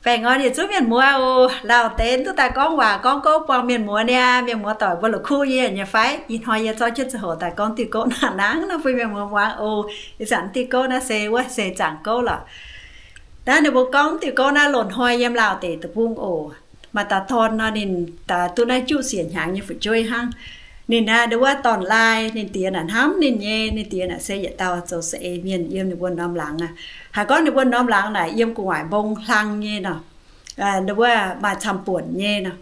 Baengh orn yietc zungv mienh muoz oc. Lauh deix duqv daaih gorngv waac gorngv gouv buangh mienh muoz niaa. Mienh muoz doic mbuo la'kuqv yie nyei fai? Ih hnoi yie zorqv jienv ziangh hoc daaih gorngv diuh gouv naaic nangv nor bun mienh muoz muangx oc. Ih zanc diuh gouv naaiv se wuov se zaangc gouv lorqc. Naaiv ninh mbuo gorngv diuh gouv naaiv loz-hnoi yiem Laauh deic-bung oc. Maaih dauh dorn nor, ninh daaih duqv naaiv juqv siec hnyangx nyei fu'jueiv hnangv. Ninh naaiv, ndon wuov dorn-laai, ninh diex naaic hnamv ninh nyei. Ninh diex naaic se yietc dauh zoux saeng-eix mienh yiem ninh mbuo norm laangz aqv. Haiz gorngv ninh mbuo norm laangz naaic yiem gu'nguaaic mbong hlang nyei nor, ndon wuov maaih camv-buonc nyei nor.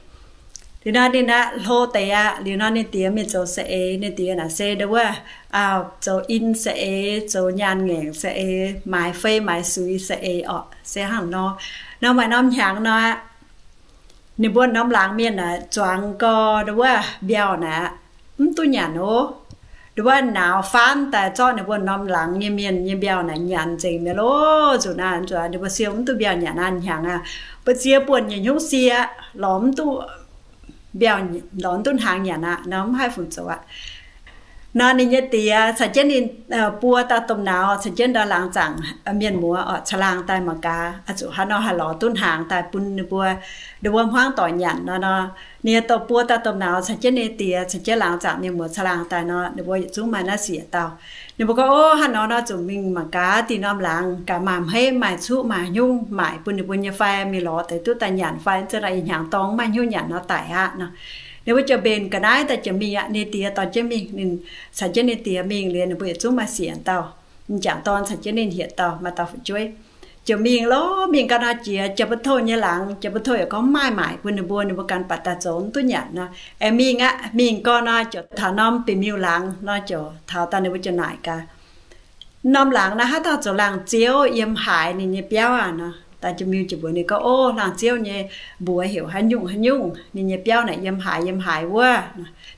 Liuz nor ninh aeqv, hlo deix aqv. Liuz nor ninh diex mingh zoux saeng-eix. Ninh diex naaic se ndon wuov zoux in saeng-eix, zoux nyaanh ngaengc saeng-eix, maaiz fei maaiz suix saeng-eix orqc, se hnangv nor. Nor maaih norm hnyangx nor aqv, ninh mbuo norm laangz mienh naaic zuangx gau ndon wuov mbiauh naaic mv duqv nyanc oc. Ndon wuov nauz faanv daaih zorqv ninh mbuo norm laangz nyei mienh nyei mbiauh naaic nyanc nzengc mi'aqv loh. Nzuqc naaiv nzuqc ninh mbuo siou mv duqv mbiauh nyanc naaiv hnyangx aqv. Mbu'ziex buonc nyei hnyungv sie, lorz mv duqv mbiauh, lorz mv duqv hnaangx nyanc aqv nor, mv haih fungc zoux aqv. Nor ninh nyei diex caux jienv ninh buo dauh domh nauz caux jienv ndau laangz zaangc mienh muoz orqc caangh laangh daaih mangc gaax, zuqc haaix nor haih lorz duqv hnaangx daaih bun ninh mbuo, ninh mbuo hmuangv doic nyanc nor nor. Ninh nyei dorh buo dauh domh nauz caux jienv ninh diex caux jienv laangz zaangc mienh muoz caangh laangh daaih nor, ninh mbuo yietc zungv maaih naaiv siec dauh. Ninh mbuo gorngv, Ov, haaix nor nor zuqc mingh mangc gaax dinh norm laangz gaax maaih hmeiv maaih cuqv maaih hnyungv maaic bun ninh mbuo nyei fai, mingh lorz deix duqv daaih nyanc fai, mv zeiz nor ih hnyangx dorng mv maaih hnyungv nyanc nor daic aqv nor. Ninh mbuo ziouc mbenc ga'naaiv daaih ziouc mingh aqv. Ninh diex dorh jienv mingh, ninh caux jienv ninh diex mingh liuz, ninh mbuo yietc zungv maaih siec dauh. M'jangc dorn caux jienv ninh hietc dauh, maaih dauh fu'jueiv. Ziouc mingh lorz, mingh gau nor jiex Jaa^mbe^to nyei laangz. Jaa^mbe^to yaac gorngv mv maaih maaic bun ninh mbuo, ninh mbuo ganh baac daaih zoux mv duqv nyanc nor. Aengx mingh aqv. Mingh gau nor ziouc taux norm bieqc miuh laangz nor, ziouc taux daaih ninh mbuo ziouc naaic gaax, Norm laangz naaiv haaix dauh zoux laangz ziouv yiem haaix ninh nyei biauv aac nor? Daaih jiex miuh jiex mbuox ninh gorngv, Ov, laangz ziouv nyei mbuox heuc haaix nyungc haaix nyungc, ninh nyei biauv naaic yiem haaix yiem haaix wuov,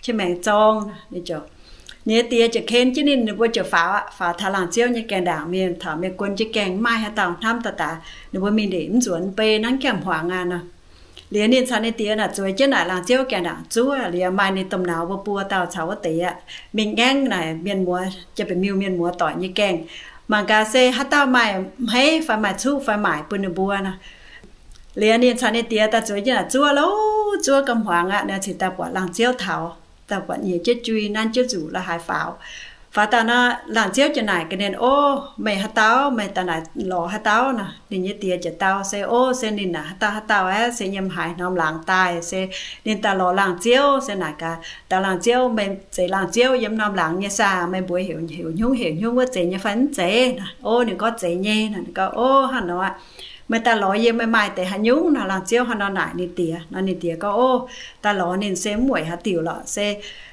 qiex maengx zorng. Ninh ziouc, ninh nyei diex ziouc ken jienv ninh, ninh mbuo ziouc faaux aqv. Faaux taux laangz ziouv nyei gaengh ndaangc mingh, taux mienh guon jienv gaengh, mv maaih haaix dauh hnamv daaih daaih. Ninh mbuo mingh ndeic mv nzuonx mbei nangv gaengh hmuangx aqv nor. Liuz ninh caux ninh diex naaic zueiz jienv naaic laangz ziouv gaengh ndaangc zuov. Liuz maaih ninh domh nauz mbuo buo dauh caux wuov deix aqv, mingh ngaengv naaic mienh muoz, jiex bieqc miuh mienh muoz doic nyei gaengh, mangc gaax se haaix dauh maaih hmeiv fai maaih cuqv fai maaic bun ninh mbuo nor. Liuz ninh caux ninh diex daaih zueiz jienv naaic zuov lorqc, zuov gau hmuangx aqv, ninh cingx daaih buatc laangz ziouv taux, daaih buatc nyiex jienv jui, nanv jienv nzuqc la'haaix faaux. Faaux daaih nor, laangz ziouv ziouc naaic gaax ninh, Ov, meih haaix dauh? Meih daaih naaic lorz haaix dauh nor? Ninh nyei diex ziouc dau se, Ov, se ninh naaic haaix dauh haaix dauh aeqv, se yiem haaix norm laangz daaih, se ninh daaih lorz laangz ziouv. Se naaic gaax, Dauh laangz ziouv, meih zeiz laangz ziouv yiem norm laangz nyei saah? Meih mbuox heuc heuc hnyungv heuc hnyungv wuov zeiz nyei fai mv zeiz? Ov, ninh gorngv zeiz nyei nor. Ninh gorngv, Ov, hnangv nor aqv. Meih daaih lorz yie, meih maaih deix haaix nyungc nor? Laangz ziouv hnangv nor naaic ninh diex nor, ninh diex gorngv, Ov, daaih lorz ninh se mv weic haaix diuc lorqc, se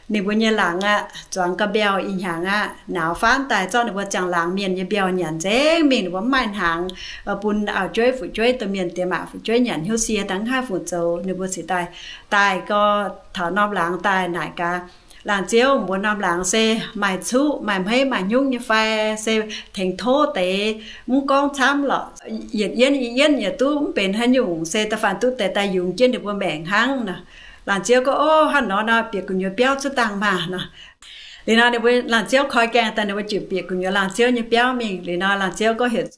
ninh mbuo nyei laangz aqv, zuangx gau mbiauh ih hnyangx aqv, nauz faanv daaih zorqv ninh mbuo ziangh laangz mienh nyei mbiauh nyanc nzengc mingh. Ninh mbuo mv maaih hnaangx bun auv-jueiv fu'jueiv, domh mienh diex maac fu'jueiv nyanc, hnyouv sie daaih mv haih fungc zoux. Ninh mbuo cingx daaih, daaih gau taux norm laangz daaih naaic gaax, Laangz ziouv, mbuo norm laangz se maaih cuqv maaih hmeiv maaih hnyungv nyei fai? Se tengx tov deix, mv gorngv camv lorqc. Yietc yienv i yienv yietc duqv mv benx haaix nyungc, se da'faanh duqv deix daaih yungz jienv ninh mbuo maengc hnangv nor. Laangz ziouv gorngv, Ov, hnangv nor nor, bieqc gu'nyuoz biauv zuov dangh maah nor. Liuz nor ninh mbuo laangz ziouv koi gaengh daaih, ninh mbuo ziouc bieqc gu'nyuoz laangz ziouv nyei biauv mingh. Liuz nor laangz ziouv gorngv heuc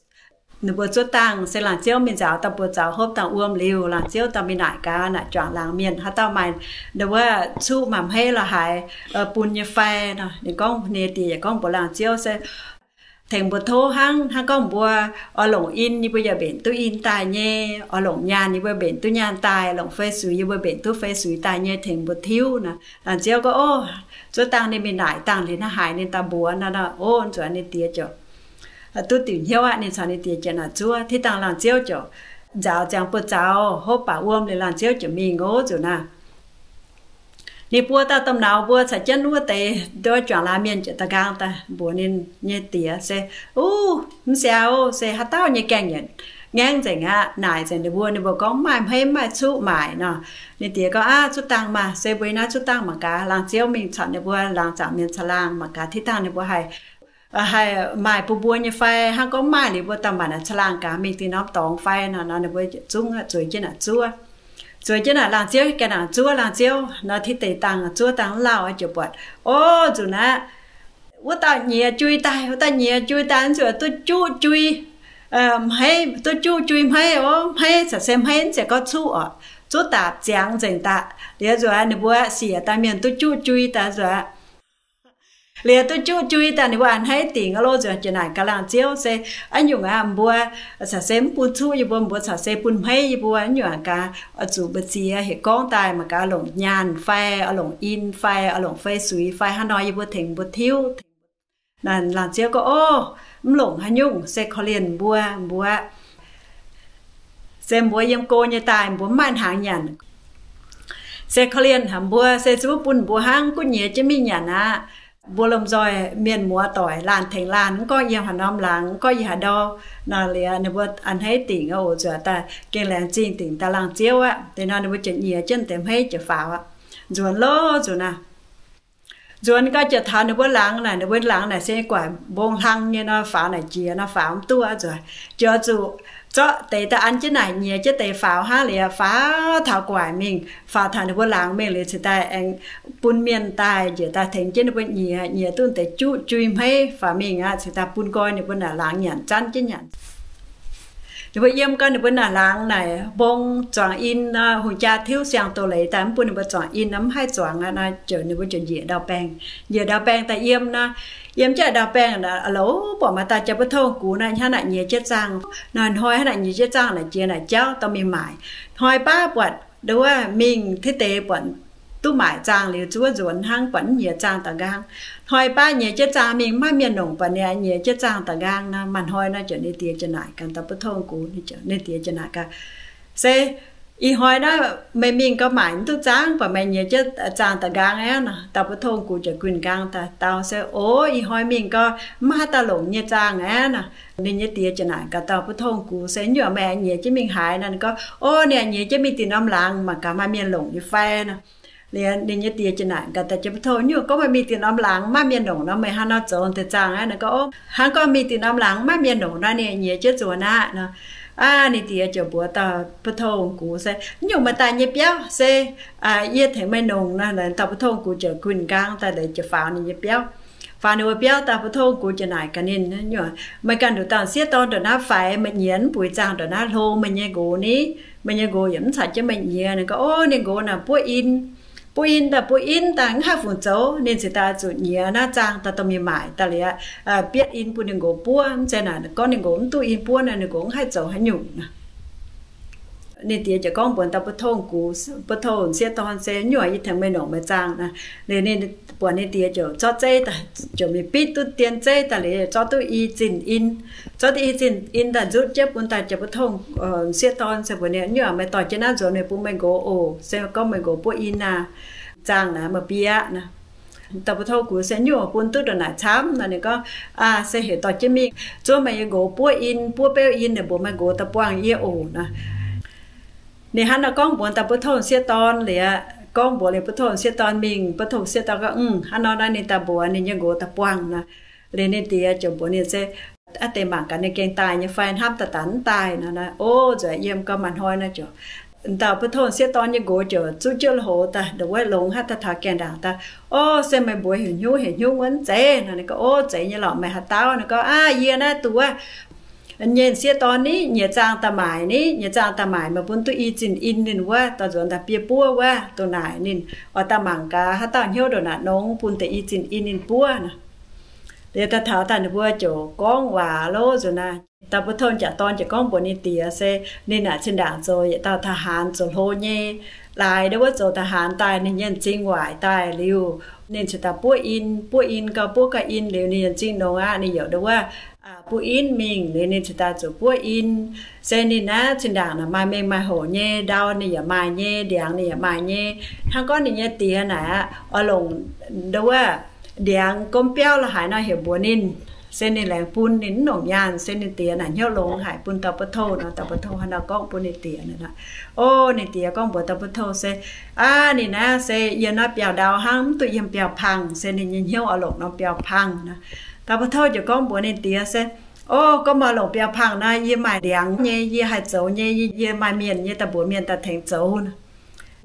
ninh mbuo zuov dangh, se laangz ziouv mingh nzaaux dauh buoz zaux hopv dangh wuom liuz, laangz ziouv daaih mingh naaic gaax naaic juangc laangz mienh haaix dauh maaih ndon wuov cuqv maaih hmeiv la'haaix bun nyei fai nor. Ninh gorngv, ninh diex yaac gorngv mbuox laangz ziouv se tengx mbuo tov hnangv, hnangv gorngv mbuo oix longc in, yie mbuo yaac mbenc duqv in daaih nyei. Oix longc nyaanh, yie mbuo mbenc duqv nyaanh daaih. Longc fei suix, yie mbuo mbenc duqv fei suix daaih nyei. Tengx mbuo tiuv nor. Laangz ziouv gorngv, Ov, zuov dangh ninh mingh naaic dangh liuz hnangv haaix ninh daaih mbuox nor. Nor, ov, nzuonx ninh diex ziouc duqv diuc hnyouv aqv. Ninh caux ninh diex ziouc naaic zuov. Tiv dangh laangz ziouv ziouc nzaaux ziangx buoz zaux hopv baac wuom liuz, laangz ziouv ziouc mingh ov nzuqc naaic. Ninh buo dauh domh nauz mbuo caux jienv wuov deix nduov juangc laangz mienh ziouc da'nqaang daaih mbuox ninh nyei diex se, Uv, mv siaaux, se haaix dauh nyei gaengh yietc ngaengv nzengc aqv. Naaic nzengc ninh mbuo, ninh mbuo gorngv mv maaih hmeiv mv maaih cuqv maaic nor. Ninh diex gorngv, Aav, zuov dangh maah, se mbuo naaiv zuov dangh mangc gaax. Laangz ziouv mingh caux ninh mbuo laangz zaangc mienh caangh laangh mangc gaax tiv dangh ninh mbuo haih haih maaih bun mbuo nyei fai. Hnangv gorngv mv maaih liuz mbuo daaih mangc naaic caangh laangh gaax mingh dinh norm dorngx fai nor. Nor ninh mbuo zungv zueiz jienv naaic zuov. Zueiz jienv naaic laangz ziouv gaengh naaic zuov. Laangz ziouv nor tiv deix dangh zuov dangh mv lauh ziouc buatc, ov, nzuqc naaic, wuov dauh nyiex jui daaih, wuov dauh nyiex jui daaih, nzuqc duqv juqv jui. Hmeiv duqv juqv jui hmeiv oc. Hmeiv caux se hmeiv mv zeiz gorngv cuqv oc. Zuqv daapc ziangx nzengc daaih. Liuz nzuonx ninh mbuo siec daaih mienh duqv juqv jui daaih nzuonx. Liuz duqv juqv jui daaih ninh mbuo a'hneiv dingc aqv loh. Nzuonx jiex naaic gaax laangz ziouv se, A'nyungc aqv, mbuo caux se mv bun cuqv yie mbuo, mbuo caux se bun hmeiv yie mbuo. A'nyungc aqv gaax, oix zuqc mbu'ziex heuc gorngv daaih mangc gaax longc nyaanh fai oix longc in fai oix longc fei suix fai hnangv nor yie mbuo tengx mbuo tiuv. Laangz ziouv gorngv, Ov, mv longc haaix nyungc, se korv-lienh mbuo, mbuo se mbuo yiem go nyei daaih mbuo mv maaih hnaangx nyanc. Se korv-lienh haic mbuo, se zuqc bun mbuo hnangv, gunv nyiex jienv mingh nyanc aqv. Mbuo lomh nzoih mienh muoz doic laanh tengx laanh, mv gorngv yiem haaix norm laangz, mv gorngv yiem haaix ndau. Nor liuz ninh mbuo a'hneiv dingc oc, zuqc daaih gengh laengz zingh dingc daaih laangz ziouv aqv. Deix nor ninh mbuo ziouc nyiex jienv deix hmeiv ziouc faaux aqv. Nzuonx loh, nzuonx aqv. Nzuonx gau ziouc taux ninh mbuo laangz naaic, ninh mbuo laangz naaic se guaaic mbong hlang nyei nor, faaux naaic jiex nor faaux mv duqv aqv. Nzuonx ziouc zuqc zorqv deix daaih an jienv naaic nyiex jienv deix faaux hnangv. Liuz faaux taux guaaic mingh, faaux taux ninh mbuo laangz mingh liuz cingx daaih aengx bun mienh daaih njiec daaih tengx jienv ninh mbuo nyiex, nyiex duqv deix juqv jui hmeiv faaux mingh aqv, cingx daaih bun nqoi ninh mbuo naaic laangz nyanc, zanv jienv nyanc. Ninh mbuo yiem gau ninh mbuo naaic laangz naaic mbong zuangx in nor, hungh jaa tiuv siang-doz-leiz daaih mv bun ninh mbuo zuangx in nor, mv haih zuangx aqv nor, ziouc ninh mbuo ziouc njiec ndau-baengh. Njiec ndau-baengh daaih yiem nor, yiem jienv ndau-baengh aqv, buatc maaih dauh jaa-butv-tongh gux naaiv hnangv naaic nyiex jienv zaangh. Hnoi-hnoi hnangv naaic nyiex jienv zaangh naaic jiex naaic jauv dorh mingh maaic. Hnoi baav buatc nduov mingh tiuv deix buatc duqv maaic zaangh liuz zuov nzuonx hnangv, buatc mv nyiex zaangh da'nqaang aqv. Hnoi baav nyiex jienv zaangh mingh maiv maaih mienh longc, buatc ninh nyiex jienv zaangh da'nqaang nor, maaih hnoi nor ziouc ninh diex ziouc naaic gaax dauh butv-tongh gux, ninh diex ziouc naaic gaax, Se ih hnoi naaiv meih mingh gau maaic mv duqv zaangv, buatc meih nyiex jienv zaangh da'nqaang aqv nor. Dauh butv-tongh gux ziouc guinh nqaang daaih dau se, O, ih hnoi mingh gau maiv maaih haaix dauh longc nyei zaangh aqv nor. Ninh nyei diex ziouc naaic gaax dauh butv-tongh gux se, Nyuoqc meih nyiex jienv mingh haaix nor? Ninh gorngv, O, ninh nyiex jienv mingh diuh norm laangz, mangc gaax maaih mienh longc nyei fai nor. Liuz ninh nyei diex ziouc naaic gaax dauh butv-tongh, Nyuoqc gorngv meih mingh diuh norm laangz maiv maaih mienh longc nor, meih hnangv haaix nor zoux deix zaangh aqv? Ninh gorngv, O, hnangv gorngv mingh diuh norm laangz maiv maaih mienh longc nor, ninh nyiex jienv zuqc aqv nor. Aav, ninh diex ziouc mbuox dauh butv-tongh gux se, Nyuoqc meih daaih nyei biauv se yie tengx meih longc nor. Dauh butv-tongh gux ziouc guinh nqaang daaih liuz ziouc faaux ninh nyei biauv. Faaux ninh mbuo biauv, dauh butv-tongh gux ziouc naaic gaax ninh, Nyuoqc meih ganh nduqc dauh sieqv dorn ndongc naaiv faix, meih nyiex mv buix zaangh ndongc naaiv hlo meih nyei nqox ni? Meih nyei nqox yaac mv caux jienv meih nyiex. Ninh gorngv, O, ninh nqox naaic buov in, buov in daaih buov in daaih mv haih fungc zoux. Ninh cingx daaih zuqc nyiex naaiv zaangh daaih dorh mingh maaic daaih liuz, bietv in bun ninh nqox buov. Mv zeiz naaic gorngv ninh nqox mv duqv in buov nor, ninh nqox mv haih zoux haaix nyungc nor. Ninh diex ziouc gorngv mbuox dauh butv-tongh gux, butv-tongh sieqv dorn se, Nyuoqc yie tengx meih longc meih zaangh nor. Liuz ninh buatc ninh diex ziouc zorqv zeiv daaih, ziouc mingh bitv duqv dien zeiv daaih liuz zorqv duqv i zinh in. Zorqv duqv i zinh in daaih nzutv jienv bun daaih jiex butv-tongh sieqv dorn se mbuox ninh, Nyuoqc meih dorh jienv naaiv nzuonx mingh bun meih nqox oc. Se gorngv meih nqox buov in aqv, zaangh naaic meih biaa aqv nor. Dauh butv-tongh gux se, Nyuoqc bun duqv ndongc naaic camv nor. Ninh gorngv, Aa, se heuc dorh jienv mingh zuov meih nyei nqox buov in, buov beuv in, ninh mbuox meih nqox daaih buangh yie oc nor. Ninh hnangv nor gorngv mbuox dauh butv-tongh sieqv dorn liuz, gorngv mbuox liuz butv-tongh sieqv dorn mingh, butv-tongh sieqv dorn gorngv, Mv, hnangv nor naaiv ninh daaih mbuox ninh nyei nqox daaih buangh nor. Liuz ninh diex ziouc mbuox ninh se, Aav, deix mangc gaax ninh gengh daaih nyei fai hnamv daaih daaih mv daaih nor. O, nzuonx yiem gau maaih hnoi nor ziouc dauh butv-tongh sieqv dorn nyei nqox ziouc zuqv jienv lui-houx daaih ndongc wuov longx hnangv daaih taux gaengh ndaangc daaih, O, se meih mbuox heuc hnyouv heuc hnyouv wuov mv zeiz nor. Ninh gorngv, O, zeiz nyei lorqc, meih haaix dauh? Ninh gorngv, Aav, yie naaiv duqv wuov nyei sieqv dorn ni, nyiex zaangh daaih maaic ni, nyiex zaangh daaih maaic meih bun duqv i zinh in ninh wuov, dorh nzuonx daaih biei buov wuov, dongh naaic ninh oix daaih mangc gaax haaix dauh hnyouv ndongc naaic nongx bun deix i zinh in ninh buov nor. Liuz daaih taux daaih ninh mbuo ziouc gorngv waac lo nzuqc naaiv. Dauh butv-tongh jaax dorn ziouc gorngv mbuox ninh diex se, ninh naaic zinh ndaangc zoux yietc dauh tauv-haan zoux hlo nyei. Laaix ndau wuov zoux tauv-haan daaih ninh nyei m'zing waaic daaih liuz, ninh cingx daaih buov in, buov in gau buov gau in liuz ninh nyei m'zing nongx aqv, ninh yaac ndau wuov buov in mingh liuz ninh cingx daaih zuqc buov in. Se ninh naaiv zinh ndaangc naaic maaih mengh maaih hoc nyei, ndau ninh yaac maaih nyei, ndiangx ninh yaac maaih nyei. Hnangv gorngv ninh nyei diex naaic aqv oix longc ndau wuov ndiangx gomv biauv la'haaix nor heuc mbuox ninh, se ninh laengz bun, ninh mv longc nyaanh. Se ninh diex naaic hnyouv longx haic bun dauh butv-tongh nor. Dauh butv-tongh hnangv nor gorngv bun ninh diex nor. O, ninh diex gorngv mbuox dauh butv-tongh se, Aav, ninh naaiv se yiem naaiv biauv-ndau hnangv, mv duqv yiem biauv-pangh. Se ninh nyei hnyouv oix longc norm biauv-pangh nor. Dauh butv-tongh ziouc gorngv mbuox ninh diex se, O, gorngv meih longc biauv-pangh nor, yie maaih ndiangx nyei, yie haih zoux nyei, yie maaih mienh nyei, daaih mbuox mienh daaih tengx zoux nor.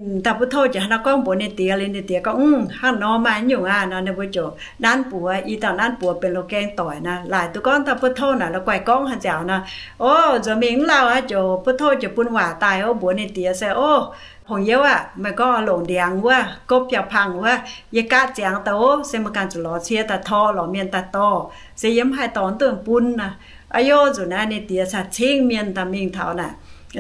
Dauh butv-touv ziouc hnangv naaiv gorngv mbuox ninh diex liuz, ninh diex gorngv, Mv, hnangv nor maaih nyungc aqv. Nor ninh mbuo ziouc nanv buoz, i dauh nanv buoz benx loz-gaeng doic nor, laaic duqv gorngv dauh butv-touv naaic la'guaih gorngv haaix nziaauc nor. O, nzuonx mingh mv lauh aqv, ziouc butv-touv ziouc bun waac daaih o mbuox ninh diex se, O, hongx youv aah, meih gorngv oix longc ndiangx wuov, gopv biauv-pangh wuov, yie gaatv ziangx daaih ov, se meih ganh zuqc lorz cie daaih tor, lorz mienh daaih dorh, se yie mv haih dorh duqv bun nor. Aa yo, nzunc naaiv ninh diex cingv mienh daaih mingh taux naaic,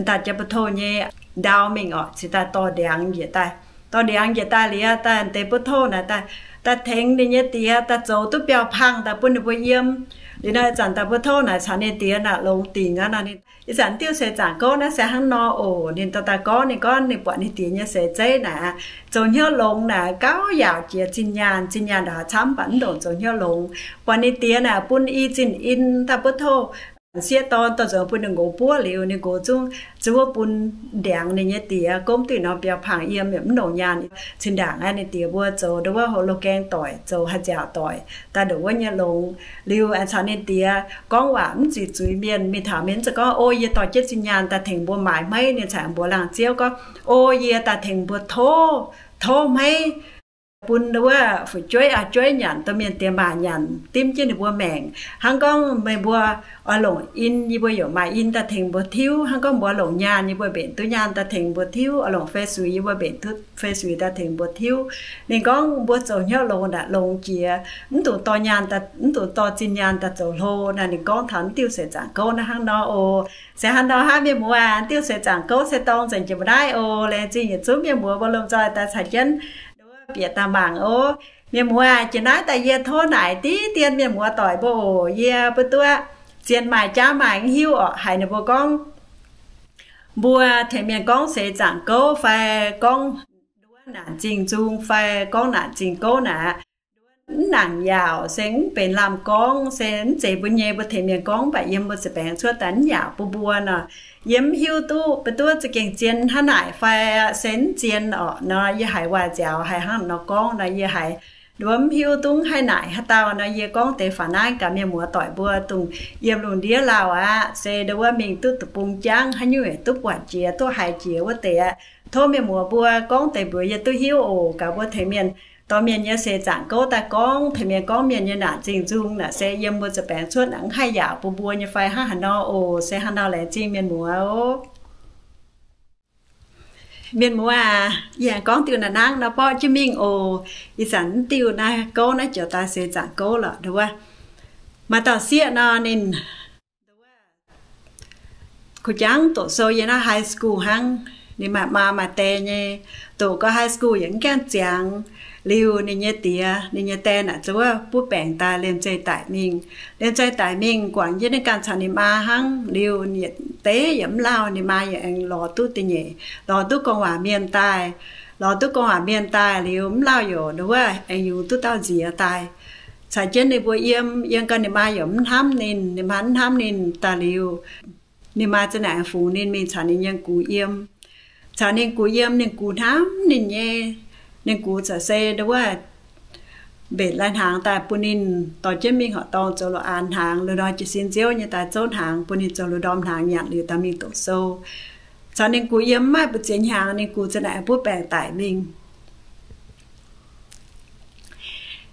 daaih jienv butv-touv nyei ndau mingh orqc, cingx daaih dorh ndiangx njiec daaih. Dorh ndiangx njiec daaih liuz, daaih deix butv-touv naaic daaih tengx ninh nyei diex daaih zoux duqv biauv-pangh daaih bun ninh mbuo yiem. Liuz nor ih zanc dauh butv-touv naaic caux ninh diex naaic longx dingc aqv nor. Ih zanc diuh seix zaangc gouv naaiv se hnangv nor oc. Ninh daaih daaih gorngv, ninh gorngv ninh buatc ninh diex nyei seix zeiv naaic, zoux hnyouv longx naaic, gauh yaauc jiex zinh nyaanh. Zinh nyaanh ndongc haaix camv mv baac mv ndongc zoux hnyouv longx. Buatc ninh diex naaic bun i zinh in dauh butv-touv sieqv dorn dorh nzuonx bun ninh nqox buov liuz, ninh nqox zungv zuov bun ndiangx ninh nyei diex gomv duqv norm biauv-pangh yiem, mv longc nyaanh. Cin-ndaangc aeqv, ninh diex mbuo zoux ndongc wuov houc loz-gaeng doic, zoux haaix nziaauc doic daaih ndongc wuov nyei longx. Liuz aengx caux ninh diex gorngv waac mv ziqc zuiz mienh, mingh taux mienh za'gengh gorngv, O, yie dorh jienv zinh nyaanh daaih tengx mbuo maaiz hmeiv. Ninh caux mbuox laangh ziouv gorngv, O, yie daaih tengx mbuo tov, tov hmeiv bun wuov fu'jueiv a'jueiv nyanc, dorh mienh diex maac nyanc, dimv jienv ninh mbuo maengc. Hnangv gorngv meih mbuo oix longc in, yie mbuo yaac maaih in daaih tengx mbuo tiuv. Hnangv gorngv mbuo longc nyaanh, yie mbuo mbenc duqv nyaanh daaih tengx mbuo tiuv. Oix longc fei-suix, yie mbuo mbenc duqv fei-suix daaih tengx mbuo tiuv. Ninh gorngv mbuo zoux hnyouv longx naaic longx jiex, mv dungx dorh nyaanh, mv dungx dorh zinh nyaanh daaih zoux hlo. Naaiv ninh gorngv taux diuh seix zaangc gouv naaiv hnangv nor oc. Se hnangv nor hnangv, mienh muoz, diuh seix zaangc gouv se dorng nzengc jiex mbuo naaiv oc. Laengz zingh yietc zungv mienh muoz mbuo lomh nzoih daaih caux jienv bieqc daaih mangc oc. Mienh muoz, jiex naaiv daaih yie tov naaic diqv dien mienh muoz doic mbuo oc. Yie buov duqv zien maaih jaav maaih mv hiuv orqc, haiz ninh mbuo gorngv mbuo tengx mienh gorngv seix zaangc gouv fai gorngv naanc zingh nzung fai gorngv naanc zingh gouv naaic, mv nangc yaauc, se mv benx lamh gorngv, se mv zeiz mbuo nyei. Mbuo tengx mienh gorngv mv baac yiem mbuo ziepc baengx cuotv daaih mv yaauc bun mbuo nor. Yie mv hiuv duqv buov duqv za'gengh zien hnangv naaic fai se mv zien orqc nor. Yie haiz waac-nziaaux haiz hnangv nor gorngv nor, yie haiz nduov mv hiuv duqv haaix naaic haaix dauh nor. Yie gorngv deix faaux naaiv gaax mienh muoz doic mbuo dongh yiem lungh ndiev lauh aqv, se nduov mingh duqv deic-bung jangv, haaix nyungc duqv buatc jiex, duqv haiz jiex wuov deix aqv. Tov mienh muoz mbuo gorngv deix mbuox yie duqv hiuv oc. Gaax mbuo tengx mienh dorh mienh nyei seix zaangc gouv daaih gorngv, tengx mienh gorngv mienh nyei naanc zingh nzung naaic, se yiem mbuo ziepc baengx cuotv naaic mv haih yaauc bun mbuo nyei fai hnangv haaix nor oc. Se hnangv nor, laengz zingh mienh muoz oc. Mienh muoz aac, yie aengx gorngv diuh naaiv nangv nor borqv jienv mingh oc. Ih zanc mv diuh naaiv gouv naaiv joux daaih seix zaangc gouv lorqc nduov. Maaih dauh sieqv nor, ninh kuh jangv doqc sou yiem naaiv high school hnangv. Ninh maaih maa maaih die nyei, doqc gau high school yaac mv gaengh ziangx. Liuz ninh nyei die, ninh nyei die naaic zuov buov baengc daaih liemh zeih daic mingh. Liemh zeih daic mingh guangc jienv ninh ganh caux ninh maa hnangv. Liuz yietc deix yaac mv lauh, ninh maa yaac aengx lorz duqv da'nyeic, lorz duqv gorngv waac mienh daaih. Lorz duqv gorngv waac mienh daaih liuz mv lauh yaac nduov aengx yungz duqv dauh nziex daaih. Caux jienv ninh mbuo yiem, yiem gau ninh maa yaac mv hnamv ninh, ninh maa mv hnamv ninh daaih liuz, ninh maa za'naaic fungx ninh mingh caux ninh nyei gux yiem. Caux ninh gux yiem, ninh gux hnamv ninh nyei. Ninh gux caux se nduov mbenc lai-hnaangx daaih bun ninh dorh jienv mingh horqc dorngh zoux la'aan hnaangx, la'nor jiez sin nziouv nyei daaih zouv hnaangx bun ninh zoux la'ndorm hnaangx nyanc liuz daaih mingh doqc sou. Caux ninh gux yiem mv maaih buoz-ziex hnyangx, ninh gux za'naaic buov baengc daic mingh.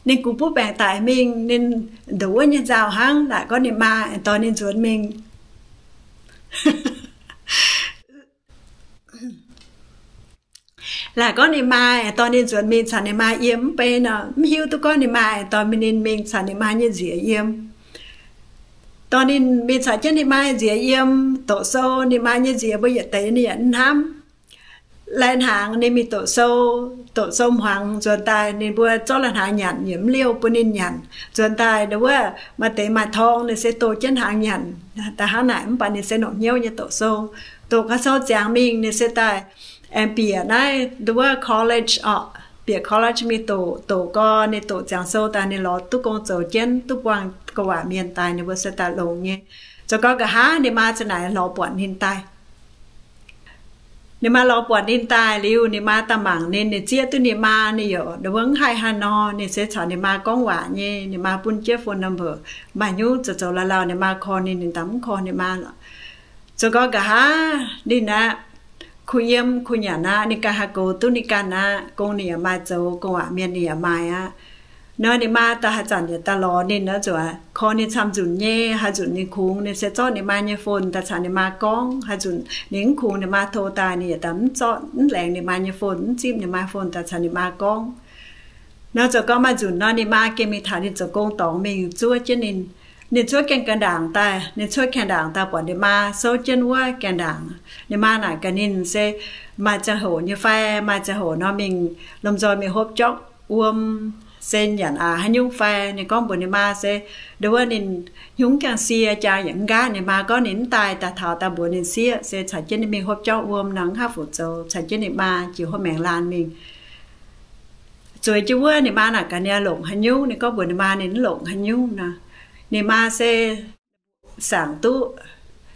Ninh gux buov baengc daic mingh, ninh nduqc wuov nyei nzauh hnangv, laaic gorngv ninh maa aengx dorh ninh nzuonx mingh. Laaic gorngv ninh maa aengx dorh ninh nzuonx mingh caux ninh maa yiem mv bei nor, mv hiuv duqv gorngv ninh maa aengx dorh ninh mingh caux ninh maa nyei nziex yiem. Dorh ninh mingh caux jienv ninh maa nziex yiem doqc sou, ninh maa nyei nziex mbuo yietc deix ninh yaac mv hnamv. Lai-hnaangx ninh mingh doqc sou, doqc sou hmuangx nzuonx daaih ninh mbuo zorqv lai-hnaangx nyanc yaac mv liouh bun ninh nyanc. Nzuonx daaih nduov maaih deix maaih torng ninh se doh jienv hnaangx nyanc daaih hnangv naaic, mv baac ninh se longc hnyouv nyei doqc sou. Doqc gau sou ziangx mingh ninh se daaih aengx bieqc naaiv nduov college orqc, bieqc college mingh doqc. Doqc gau ninh doqc ziangx sou daaih ninh lorz duqv gong zoux jienv, duqv buangh gorngv waac mienh daaih, ninh mbuo se daaih longx nyei. Zoux gau nqa'haav ninh maa za'naaic lorz buatc ninh daaih. Ninh maa lorz buatc ninh daaih liuz, ninh maa daaih mangc ninh, ninh zieqv duqv ninh maa, ninh yaac nduov mv haih haaix nor. Ninh se caux ninh maa gorngv waac nyei, ninh maa bun jienv phone number. Maaih nyungc zoux zoux lauh lauh ninh maa call ninh, ninh daaih mv call ninh maa lorqc. Zoux gau nqa'haav ninh aqv, kuh yiem kuh nyanc aqv. Ninh ganh haih goux duqv ninh ganh aqv. Gong ninh yaac maaih zoux, gong-waac mienh ninh yaac maaih aqv. Nor ninh maa daaih haaix zanc yaac daaih lorz ninh nor, zuqc koi ninh camv-nzunc nyei. Haaix nzunc ninh kungx, ninh se zorqv ninh maa nyei phone daaih caux ninh maa gorngv. Haaix nzunc ninh mv kungx, ninh maa to daaih, ninh yietc daaih mv zorqv, mv laengz ninh maa nyei phone, mv zipv ninh maa phone daaih caux ninh maa gorngv. Nor zoux gau maaih nzunc nor, ninh maa gengh mingh taux ninh zoux gong dorngx mingh zuov jienv ninh. Ninh cuotv gaengh gaengh ndaangc daaih, ninh cuotv gaengh ndaangc daaih buatc ninh maa souv jienv wuov gaengh ndaangc. Ninh maa naaic gaax ninh se, maaih ziangh hoc nyei fai? Maaih ziangh hoc nor mingh lomh nzoih mingh hopv jorngv wuom, se nyanc aax haaix nyungc fai? Ninh gorngv mbuox ninh maa se, ndo wuov ninh hnyungv gaengh sie, jaang yaac mv nqaatv. Ninh maa gorngv ninh mv daaih, daaih taux daaih mbuox ninh sieqv se caux jienv ninh mingh hopv jorngv wuom nor, mv haih fu zoux, caux jienv ninh maa jiex hopv maengx laanh mingh. Zueiz jienv wuov ninh maa naaic gaax ninh longc haaix nyungc. Ninh gorngv mbuox ninh maa ninh mv longc haaix nyungc nor. Ninh maa se saangc duqv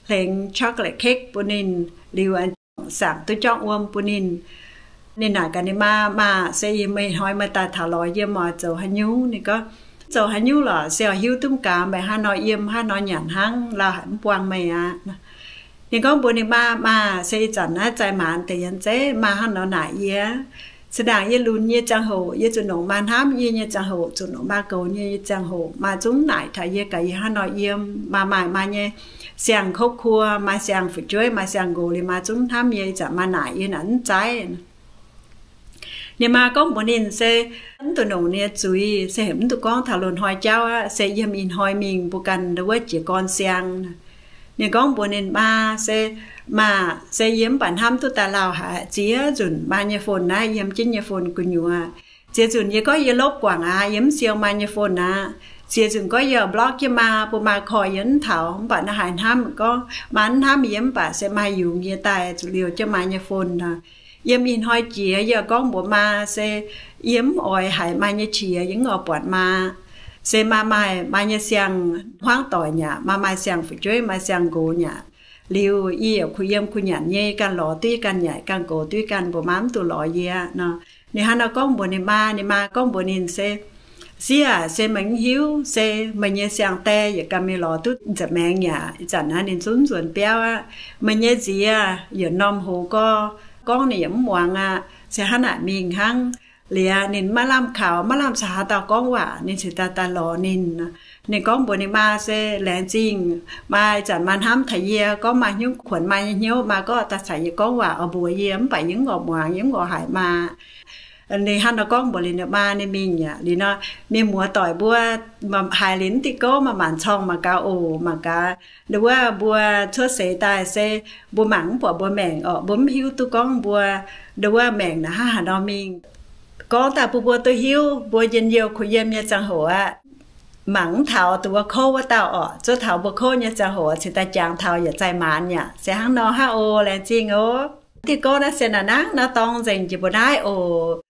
hlengx chocolate cake bun ninh liuz, saangc duqv jorngv wuom bun ninh. Ninh naaic gaax ninh maa, Maa, se yie meih hnoi meih daaih taux lorz yie, meih oix zoux haaix nyungc? Ninh gorngv, Zoux haaix nyungc lorqc, se oix hiuv duqv mv gaax meih hnangv nor yiem, hnangv nor nyanc hnangv, lauh haic mv buangh meih aqv. Ninh gorngv mbuox ninh maa, Maa, se ih zanc naaiv zaih maanz deix yaac zeiz maa hnangv nor naaic yie. Se ndaangc yie lunx nyei ziangh hoc, yie zuqc nongc maa hnamv yie nyei ziangh hoc, zuqc nongc maa goux yie nyei ziangh hoc, maa zungv naaic taux yie gaax yie hnangv nor yiem. Maa maaih maa nyei siang-kouv kuo, maaih siang-fu'jueiv, maaih siang-nqox liuz, maa zungv hnamv yie. Ih zanc maa naaic yie naaic mv zeiz. Ninh maa gorngv mbuox ninh se mv duqv nongc ninh nyei zuiz, se heuc mv duqv gorngv taux loz-hnoi jauv aqv, se yiem ih hnoi mingh mbuo ganh ndo wuov jiez gorn siang. Ninh gorngv mbuox ninh maa se, Maa, se yie mv baac hnamv duqv daaih lauh haic. Ziex nzunc maa nyei phone naaiv, yiem jienv nyei phone gu'nyuoz. Ziex nzunc yie gorngv yie lopv guangc aqv, yie mv siou maa nyei phone aqv. Ziex nzunc gorngv yie block jienv maa, bun maa korv yie mv taux. Mv baac naaiv haaix hnamv gorngv maa mv hnamv yie, mv baac se maa yungz yie daaih zuqc liouh jienv maa nyei phone nor. Yiem ih hnoi jiex yie gorngv mbuox maa se yie mv oix haiz maa nyei qiex, yie mv oix buatc maa. Se maa maaih maa nyei siang-hmuangv doic nyei aqv, maa maaih siang-fu'jueiv, maaih siang-nqox nyei aqv. Liuz yie yaac kuh yiem kuh nyanc nyei, ganh lorz duqv ganh, nyanc ganh, goux duqv ganh, mbuox maa mv duqv lorz yie nor. Ninh hnangv nor gorngv mbuox ninh maa, ninh maa gorngv mbuox ninh se, Sieqv aac, se meih mv hiuv, se meih nyei siang-die yietc ganh mingh lorz duqv nza'maengx yaac ih zanc naaiv ninh zungv nzuonx biauv aqv. Meih nyei nziez yietc norm hoz gorx, gorngv ninh yaac mv muangx aqv. Se hnangv naaic mingh hnangv. Liuz ninh maiv lamh kaux, maiv lamh caux haaix dauh gorngv waac, ninh cingx daaih daaih lorz ninh. Ninh gorngv mbuox ninh maa se, Laengz zingh maa, ih zanc maa hnamv taux yie, gorngv maa hnyouv kuonx maa nyei hnyouv, maa gorngv daaih caux yie gorngv waac oix mbuox yie, mv baac yie mv oix muangx, yie mv oix haiz maa. Ninh hnangv nor gorngv mbuox liuz ninh maa, ninh mingh aqv. Liuz nor, mienh muoz doic mbuo haiz liuz mv diuh gouv maaih maanc corng mangc gaax oc, mangc gaax. Ndo wuov mbuo cuotv seix daaih se mbuo mangc mv buatc mbuo maengc orqc, mbuo mv hiuv duqv gorngv mbuo ndo wuov maengc naaic hnangv haaix nor mingh. Gorngv daaih bun mbuo duqv hiuv, mbuo njien-youh kuh yiem nyei ziangh hoc aqv, mangc mv taux dongh wuov kouv wuov dauh orqc, zuov taux mbuo kouv nyei ziangh hoc cingx daaih jangx taux yietc zaih maanz yaac se hnangv nor hnangv oc. Laengz zingh oc. Diuh gouv naaiv se naaic hnangv nor dorng nzengc jiex mbuo naaiv oc.